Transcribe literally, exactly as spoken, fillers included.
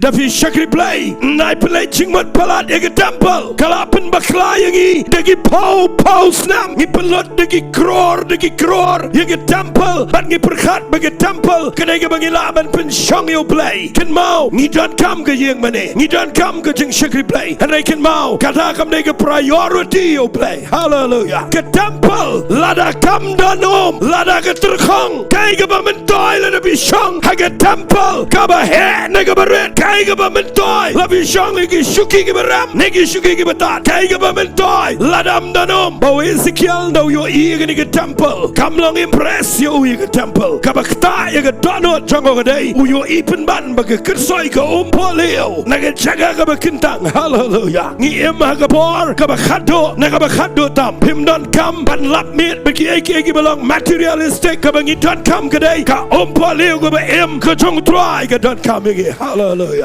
Da phi shakri Blei, nai pynleit jingmut palat ïa ka temple. Ka la pynbakla ïa ngi da ki phew phew snem. Ngi pynlut da ki crore da ki crore ïa ka temple. Bad ngi pyrkhat ba ka temple ka dei kaba ngi lah ban pynshong ïa u Blei. Kynmaw, ngi donkam ka ïing mane, ngi donkam ka jingshakri Blei. Hynrei kynmaw, kata kam dei ka priority ïa u Blei. Haleluya. Ka temple lada kam don um, lada ka tyrkhong, kaei kaba myntoi lada phi shong ha ka temple? Kaba heh ne kaba rit? Kaei kaba myntoi lada phi shong ha ki shuki kiba rem ne ki shuki kiba tad? Kaei kaba myntoi lada ym don um? Ba u Ezekiel da u ïohi ïa kane ka temple, kam long impress ïa u ïa ka temple. Kaba ktah ïa ka dohnud jong u ka dei u ïohi pynban ba ka kyrshoi ka um pohliew na ka jaka kaba kyntang. Haleluya. Ngi im ha ka por kaba khatduh, na kaba khatduh tam. Phim donkam ban lap miet bad kiei kiei kiba long materialistic. Kaba ngi donkam ka dei ka um pohliew kaba im ka jong u Trai ka donkam ïa ngi. Haleluya.